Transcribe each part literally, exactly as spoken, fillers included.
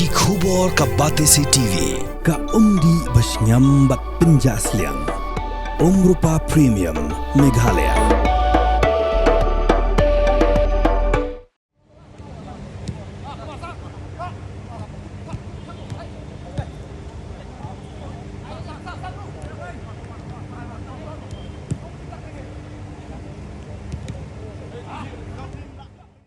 Ki khubor ka Batesi T V, ka umdih ba shngiam bad pynjah sliang. Umrupa Premium, Meghalaya.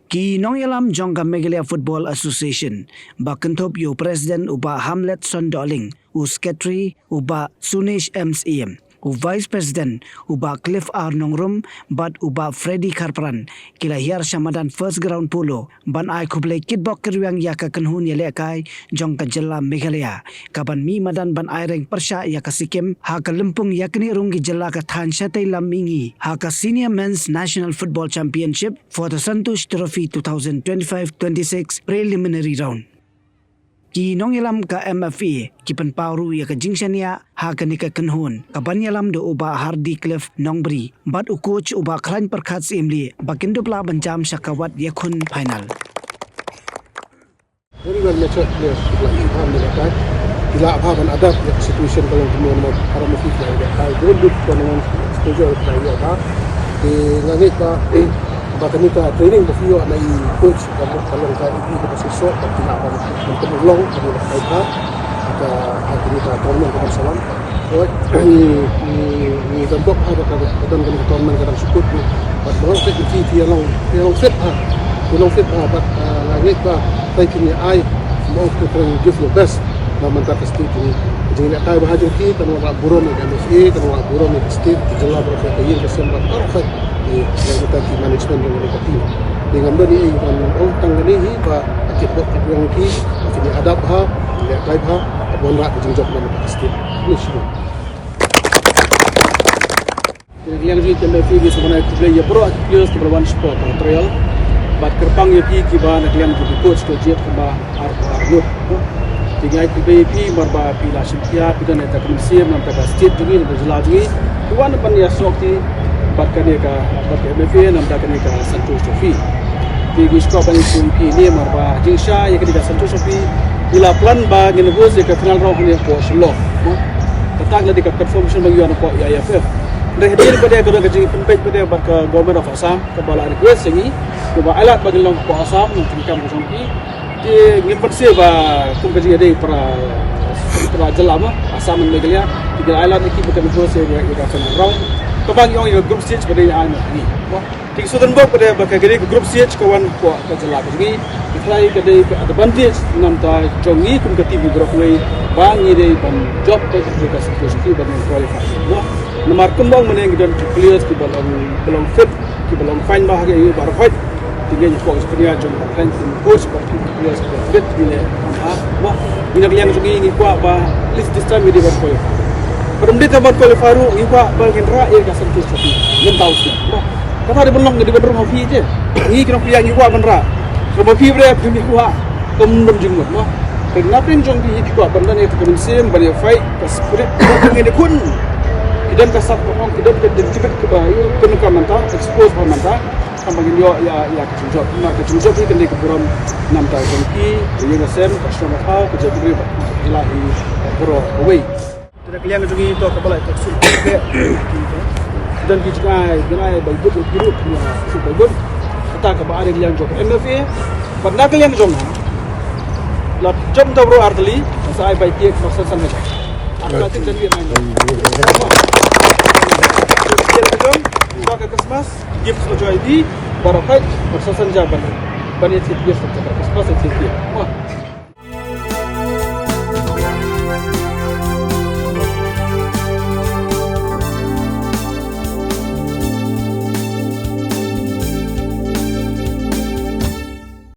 Ki nongïalam jong ka Meghalaya Football Association, ba kynthup ïa u President u Bah Hamletson Dohling, u Secretary u Bah Sunish M C M, u Vice President u Bah Cliff R Nongrum, bad u Bah Freddy Kharpran, ki la hiar sha madan First Ground Polo ban ai khublei kitbok kitrwiang ïa ka kynhun ïalehkai jong ka jylla Meghalaya, kaban mih madan ban ai reng pyrshah ïa ka Sikkim ha ka lympung ïaknieh rung ki jylla ka thaiñ shatei lam mihngi ha ka Senior Men's National Football Championship for the Santosh Trophy two thousand twenty-five twenty-six Preliminary Round. Ki nongïalam ka M F A ki pynpaw ruh ïa ka jingshaniah ha kane ka kynhun, kaban ïalam da u Bah Hardy Cliff Nongbri bad u coach u Bah Khlaiñ Pyrkhat Syiemlieh, ba kin dup lah ban jam sha ka wat ïakhun final. Very well matured players, like Ivan, like that. Ki lah bha ban adapt ïa ka situation ka long kumno, namar para ma phi ki la ïa ka don lut tournament exposure ka la ïa ka. Te nga ngeit ba, eh, ba kane ka training ba phi ïoh na i coach ka long, ka long ka i ka shisha ka ki lah ban, ban pynlong ka long ka bha ka, ka kane ka tournament ka ban sa wan. Oi, ngi, ngi, ngi dang bok ha ka, ka, ka dang, ka dang tournament ka dang sukut ni. Bad ba long fit, fit, fit, long, long fit ha. Long fit ha, bad, ah, nga ngeit ba, thank you, ngi ai, mo, to try and give your best. Ba mynta ka state ni. Jingïalehkai bha jong ki, kan wanrah burom ïa ka M F A, kan wanrah burom ïa ka state, ki jylla baroh ka ïing ka sem bad baroh ka, eh, ïa kita ki management jong ka team. Te ngam don ei ei ban ong tang kane hi ba, ki bok ki jong ki, ki adapt bha, ïalehkai bha, wanrah ka jingjop na ka state. Ni shi. Te na ka liang jong ngi ka M F A ngi sngewbha ban ai khublei ïa baroh ki players kiba la wan shapoh ka trial. Bad kyrpang ïa phi kiba na ka liang jong ki coach, ka jied kumba ar, ar ngut. Te ngi ai khublei ïa phi namar ba phi la shim khia, phi don ïa ka mynsiem na ka bynta ka state jong ngi, na ka jylla jong ngi. Phi wan ban ïasnoh kti bad kane ka, bad ka M F A na ka bynta kane ka Santosh Trophy. Te ngi sngewbha ban ai khublei ïa phi namar ba jingshisha ïa kane ka Santosh Trophy ngi la plan ba ngin host ïa ka final round hangne hapoh Shillong. Kata ka la dei ka confirmation ba ngi wan hapoh A I F F. Hynrei hadien pat de ka don ka jingpynbeit pat de bad ka Government of Assam, kaba la request ïa ngi, kaba ai lad ba ngin long hapoh Assam, nongtrei kam ka jong ki. Te ngim pynshai ba kum ka jingïadei para, para jylla mo, Assam and Meghalaya. Te ki la ai lad ïa ki ba kan host ïa, ïa ka final round. Kaba ngi ong ïa ka group stage ba dei ai na ngi. Mo. Te ngi sngewthuh bok pat de ba ka dei ka group stage ka wan hapoh ka jylla ka jong ngi. Ka dei ka dei ka advantage na ka bynta jong ngi kum ka team baroh kawei ba ngi dei ban jop ka, ka, ka situation ki ban qualify. Mo. Namar kumba ong mynne ngi don ki players kiba long, ba long fit, kiba long fine bha ha ka ïing baroh. Te ngi kwah ka jingpynïaid jong ka coach bad ki players kiba fit ngi leh ha. Mo. Ngi na ka liang jong ngi ngi kwah ba at least this time ngi dei ban qualify. Bad ym dei tang ban qualify ruh ngi kwah ba ngin rah ïa ka Santosh Trophy. Ngim thaw shuh. Mo. Kata dei ban long, dei ban rung ha phi je. Ngi ki nongpynïaid ngi kwah ban rah. Ka ma phi bre phi, ngi kwah kam don jingmut mo. Ka na pdeng jong phi ki kwah ban don ïa ka mynsiem ban ïa fight, ka spirit, ka ngin ïa khun. Ki don ka sap ka ong, ki don ka dei tibit kiba ïa pyndonkam mynta, expose bha mynta. Kaba ngin ïoh ïa, ïa ka jingjop. Namar ka jingjop hi kan dei ka burom na ka bynta jong ki, ka ïing ka sem, ka shnong ka thaw, ka jaitbynriew bad ka jylla hi baroh kawei. Te na ka liang jong ngi to kaba la ïa ka suk. Don ki jingai, jingai bai bud ki ruh, ki ruh bai bud. Kata kaba ar na ka liang jong ka M F A. Bad na ka liang jong nga, la jop da baroh ar tylli, sa ai bai cake marsan san hajar. Ar tylli tin jan wi nang. Cake jong, sa ka Christmas, gift ka jong i, baroh kai, marsan san hajar ban. Ban ïa gift ka Christmas, ïa gift. Wah.